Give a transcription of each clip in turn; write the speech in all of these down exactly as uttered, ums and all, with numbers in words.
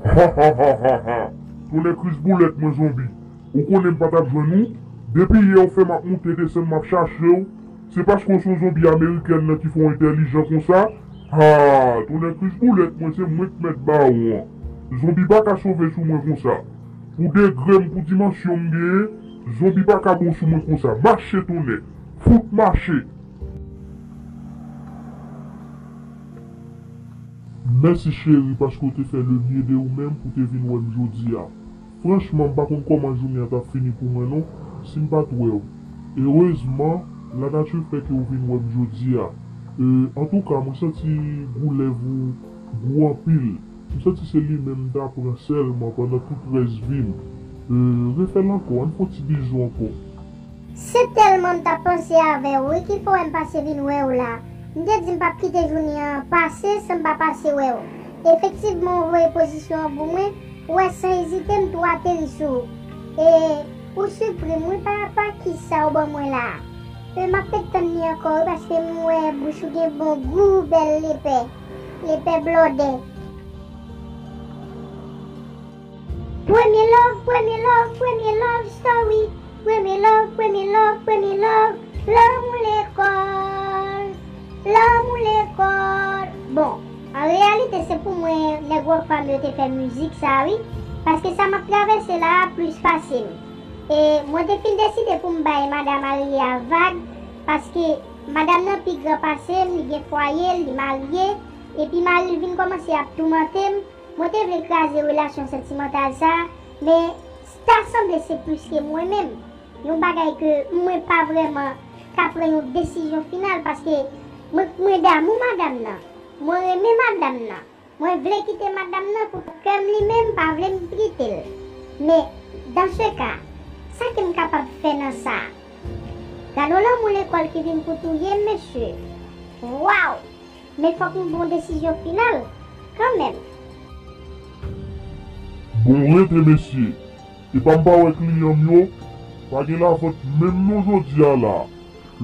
Ha ha ha ha ha! Tonnè krizboulèt mwen zonbi! Ou konnen m pa t ap jwenn ou? Depi yè w fè m ap moute desann m ap chache w, se paske w se yon zonbi amerikèn nan ki fè w entèlijan konsa? Ha! Tonnè krizboulèt mwen se mwen k mèt bawon an! Zonbi pa ka sove sou mwen konsa! Pou degre m, pou dimansyon m genyen, zonbi pa ka bon sou mwen konsa! Mache tonnè! Fout mache! Mèsi cheri paske w te fè le mieux de ou menm pou w te vin wè m jodi a. Franchman, m pa konn kòman jounen an t ap fini pou mwen non, si m pa t wè w. Erezman, lanati fè ke w vin wè m jodi a. E, antouka, mwen santi gou lèv ou gou anpil. M santi se li menm m ta pran sèlman pandan tout rès vi m. E, refè l ankò, ann fè yon ti bizou ankò. Se tèlman m t ap panse avè w wi ki fè w wè m pase vin wè w la. M te di m p ap kite jounen an pase san m pa pase wè w. Efektivman, ou voye pozisyon an pou mwen, ou wè san ezite m tou ateri sou ou. E ou sipri m wi pa rapò ak kisa ou ban mwen la a. E m ap ret tann li ankò wi paske m wè bouch ou gen bon gou bèl lepè. Lepè blòdè. Premye love, premye love, premye love story. Premye love, premye love, premye love. Lanmou lekòl. Lanmou lekòl. Bon, an reyalite se pou mwen nèg Rockfam yo te fè mizik sa wi, paske sa m ap travèse la a plis pase m. E mwen te fin deside pou m bay madan marye a vag, paske madanm nan pi gran pase m, li gen fwaye l, li marye, epi mari l vin kòmanse ap toumante m. Mwen te vle kraze relasyon santimantal sa a, men ta sanble se plis ke mwen menm. Yon bagay ke mwen pa vrèman ka pran yon desizyon final paske mwen, mwen damou madanm nan. Mwen renmen madanm nan. Mwen vle kite madanm nan pou kè m li menm pa vle m kite l. Men, dans ce cas, sa ke m kapab fè nan sa? Gade yon lanmou lekòl ki vin pou touye m, mesye. Waw! Men fòk m pran yon desizyon final kanmenm. Bon rete mesye, epa m pa wè kliyan m yo, pa gen lavant menm non jodi a la.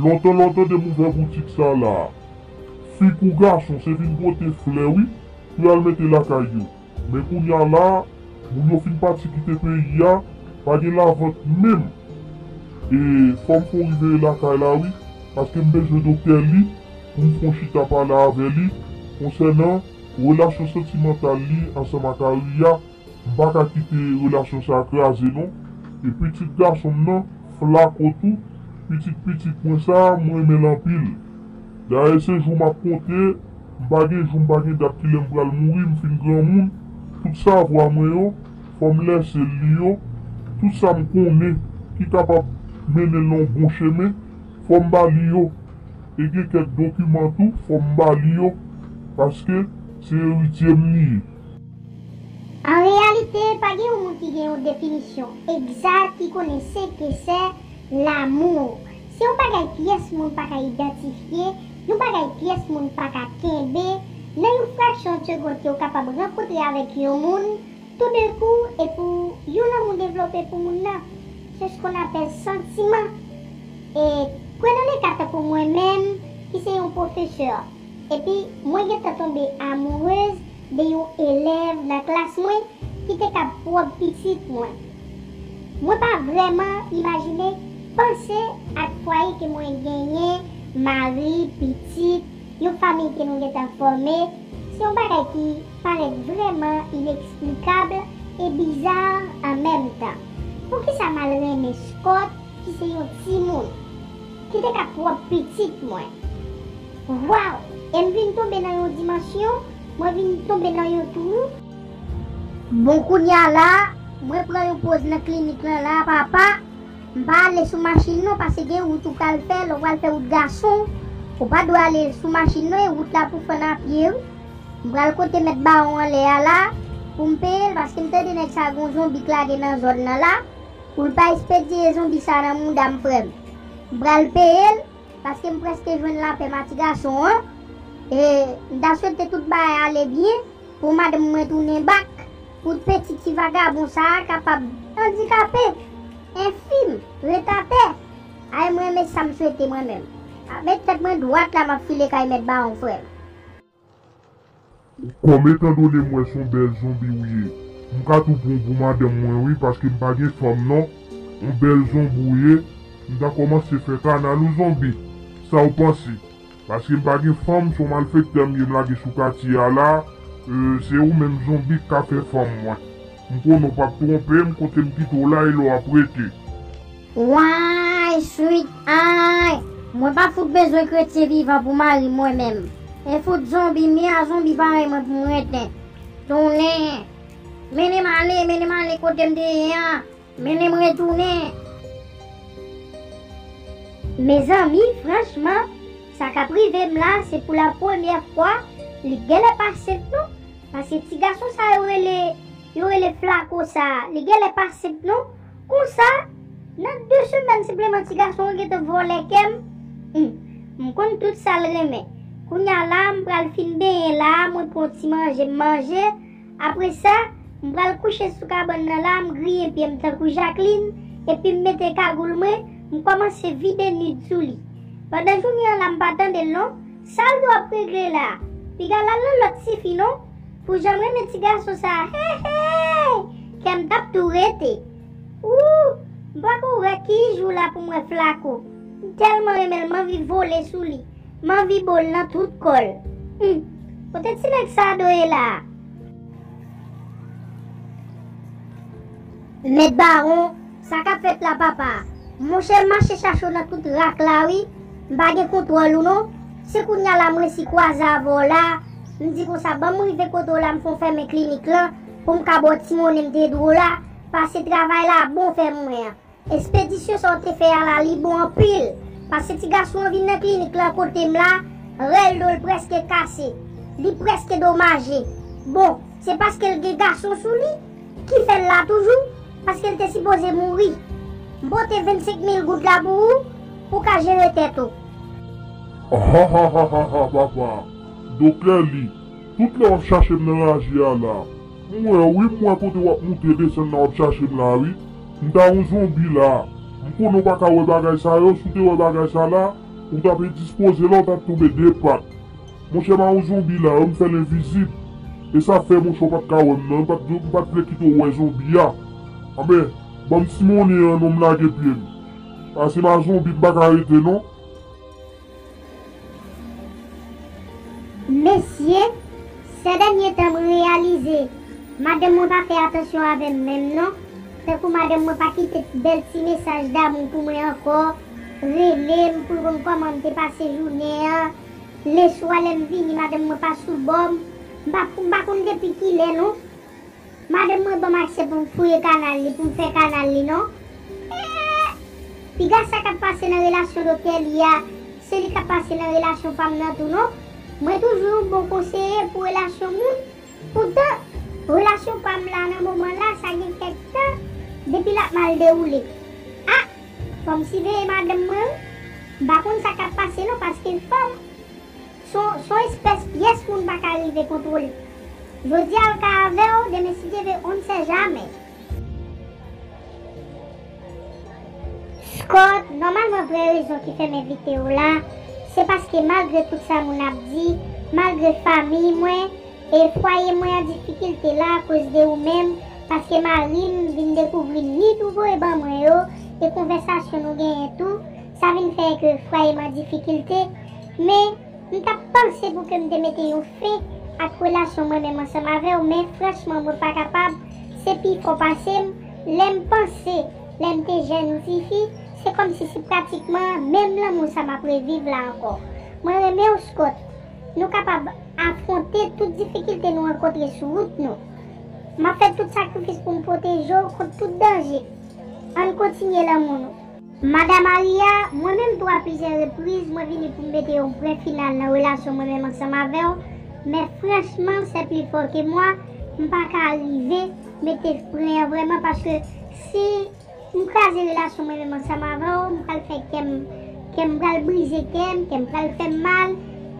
Lontan lontan depi m ouvè boutik sa la, fi kou gason se vin pote flè wi pou y al mete lakay yo. Men kounye a la, moun yo fin pati kite peyi a, pa gen lavant menm. E fò m fè w rive lakay la wi, paske m bezwen doktè Li pou m fè yon chita pale avè li konsènan relasyon santimantal li ansanm ak Aria. M pa ka kite relasyon sa a kraze non. E pitit gason m nan, Flako tou, pitit pitit mwen sa a, m renmen l anpil. Dayè se jou m ap konte, m pa gen jou, m pa gen dat kilè m pral mouri, m fin granmoun. Tout savwa mwen yo, fò m lèse l li yo. Tout sa m konnen ki kapab mennen l nan yon bon chemen, fò m ba li yo. E gen kèk dokiman tou, fò m ba li yo, paske se eritye m li ye. An reyalite, pa gen yon moun ki gen yon definisyon egzak ki konnen se ke sè lanmou. Se yon bagay pyès moun pa ka idantifye, yon bagay pyès moun pa ka kenbe. Nan yon fraksyon de segond ke w kapab rankontre avèk yon moun, toudenkou, epi yon lanmou devlope pou moun nan. Se ce qu'on appelle sentiment. E prenons le cas tankou mwen menm, ki se yon pwofesè. Epi mwen gentan tonbe amourez de yon elèv nan klas mwen ki te ka pwòp pitit mwen. Mwen pa vrèman imajine panse ak fwaye ke mwen genyen, mari, pitit, yon fanmi ke nou gentan fòme, se yon bagay ki parèt vrèman ineksplikab e biza an menm tan. Poukisa m al renmen Scott, ki se yon timoun, ki te ka pwòp pitit mwen? Waw! E m vin tonbe nan yon dimansyon, mwen vin tonbe nan yon twou. Bon, kounye a la, mwen pran yon poz nan klinik lan la, papa. M pa ale sou machin non, paske gen wout ou pral fè, lè w pral fè wout gason, ou pa dwe ale sou machin non, e wout la pou fann a pye wi. M pral kote mèt bawon anlè a la, pou m peye l, paske m tande nèg sa gon zonbi k lage nan zòn nan la, pou l pa espedye zonbi sa nan mouda m, frè m. M pral peye l, paske m prèske jwenn lapè m a ti gason an. E m ta swete tout bagay ale byen, pou madanm mwen tounen bak, pou pitit ti vagabon sa a kapab andikape, enfim, ret atè. Ay, mwen, men sa m swete mwen menm. Ap met tèt mwen dwat la, m ap file kay mèt bawon, frè m. Kòm etandone m wè se yon bèl zonbi ou ye, M ka tou pran w pou madanm mwen wi, paske m pa gen fanm non. Yon bèl zonbi w ye. M ta kòmanse fè kanal ou zonbi. Sa w panse? Paske m pa gen fanm, se yon malfektè m ye, m lage sou katye a la. Euh, se ou menm zonbi k ka fè fanm mwen. M konnen w p ap twonpe m, kote m kite w la e la w ap rete. Way, sweet, ay! Mwen pa fout bezwen kretyen vivan pou mari mwen menm. E fout zonbi m ye, a zonbi parèy mwen pou m rete. Tounen! Mennen m ale, mennen m ale kote m te ye a. Mennen m retounen. Mezanmi, franchman, sa k ap rive m la, se pou la premyè fwa, li genlè pa senp non, paske ti gason sa yo rele, yo rele Flako sa, li genlè pa senp non. Konsa, nan de semèn senpleman ti gason an gentan vòlè kè m. Hum, m konn tout sa l renmen. Kounye a la, m pral fin benyen la, mwen pran yon ti manje, m manje. Apre sa, m pral kouche sou kabann nan la, m griyen pye m tankou Jacqueline, epi m mete kagoul mwen, m kòmanse vide nud sou li. Pandan jounen an la, m pa tande l non. Sa l dwe ap regle la? Piga l al nan lòt tifi non. Pou jan m renmen ti gason sa a, hey, hey! Kè m t ap tou rete. Ooh, m pako wè ki jou la pou m wè Flako. M tèlman renmen l, m anvi vole sou li. M anvi bo l nan tout kò l. Hum, kote ti nèg sa dwe ye la a? Mèt Bawon, sa k ap fèt la papa? Monchè, m mache chache w nan tout rak la wi. M pa gen kontwòl ou non. Se kounye a la m resi kwaze avè w la. M di konsa, ban m rive kote w la, m fè w fèmen klinik lan pou m ka ba w ti monnen m te dwe w la. Pase travay la bon fè mwen an. Espedisyon sa w te fè a la, li bon anpil. Pase ti gason an vin nan klinik lan kote m la, rèl do l prèske kase. Li prèske domaje. Bon, se paske l gen gason sou li ki fè l la toujou, paske l te sipoze mouri. M pote vennsenk mil goud la pou ou, pou w ka jere tèt ou. Hahahaha, papa, doktè li, tout lè w ap chache m nan raje a la. M wè w wi, m wè kote w ap moute desann la w ap chache m la wi. M ta yon zonbi la. M konnen w pa ka wè bagay sa yo, si w te wè bagay sa la, ou t ap endispoze la, w t ap tonbe de pat. Monchè, m a yon zonbi la, yo m fè l envizib. E sa fè monchè w pa t ka wè m nan, m pa t, m pa t vle kite w wè zonbi a. Anben, ban m ti monnen an non, m lage pye m. Pase m a zonbi, m pa ka rete non. Mesye, sè dènye tan m reyalize, madanm mwen pa fè atansyon avè m menm non. Tankou madanm mwen pa kite bèl ti mesaj damou pou mwen ankò, rele m pou l konn kòman m te pase jounen an. Leswa lè m vini, madanm mwen pa sou bò m. M pa, m pa konn depi kilè non. Madanm mwen ban m aksè pou m fouye kanal li, pou m fè kanal li non. Eh, piga sa k ap pase nan relasyon doktè li a, se li k ap pase nan relasyon pa m nan tou non. Mwen toujou yon bon konseye pou relasyon moun. Poutan, relasyon pa m la nan moman la, sa gen kèk tan depi l ap mal dewoule. Ah, fò m siveye madanm mwen wi. M pa konn sa k ap pase non, paske fanm se yon, se yon espès pyès moun pa ka rive kontwole. Jodi a l ka avè w, demen si Dye ve, on ne sait jamais. Scott, nòmalman vrè rezon ki fè m envite w la, se paske malgre tout sa moun ap di, malgre fanmi mwen, e fwaye mwen an difikilte la akoz de ou menm, paske mari m vin dekouvri nud ou voye ban mwen yo, e konvèsasyon nou genyen tou, sa vin fè ke fwaye m an difikilte, men m t ap panse pou ke m te mete yon fen ak relasyon mwen menm ansanm avè w, men franchman mwen pa kapab, se pi fò pase m, lè m panse, lè m te jèn yon tifi, se kòmsi se pratikman menm lanmou sa m ap reviv la ankò. Mwen renmen w, Scott. Nou kapab afwonte tout difikilte nou rankontre sou wout nou. M ap fè tout sakrifis pou m pwoteje w kont tout danje. Ann kontinye lanmou nou. Madan Maria, mwen menm tou a plizyè repriz, mwen vini pou m mete yon pwen final nan relasyon mwen menm ansanm avè w, men franchman, c'est plus fort que moi, m pa ka rive mete fren an vrèman, paske si m kraze relasyon mwen menm ansanm avè w, m pral fè kè m, kè m pral brize kè m, kè m pral fè m mal.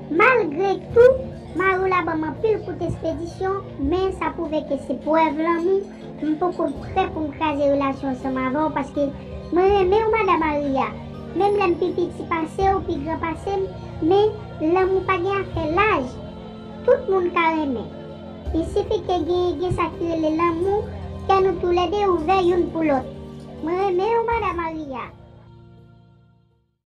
Malgre tou, mari w la ban m anpil kout espedisyon, men sa pwouve ke se prèv lanmou. M poko prè pou m kraze relasyon ansanm avè w, paske mwen renmen w, Madan Maria. Menm lè m pi piti pase w, pi gran pase m, men lanmou pa gen afè laj. Tout moun ka renmen. Il sifi ke gen, gen sa ki rele lanmou, kè nou toulède ouvè youn pou lòt. Mwen renmen w, madan Maria.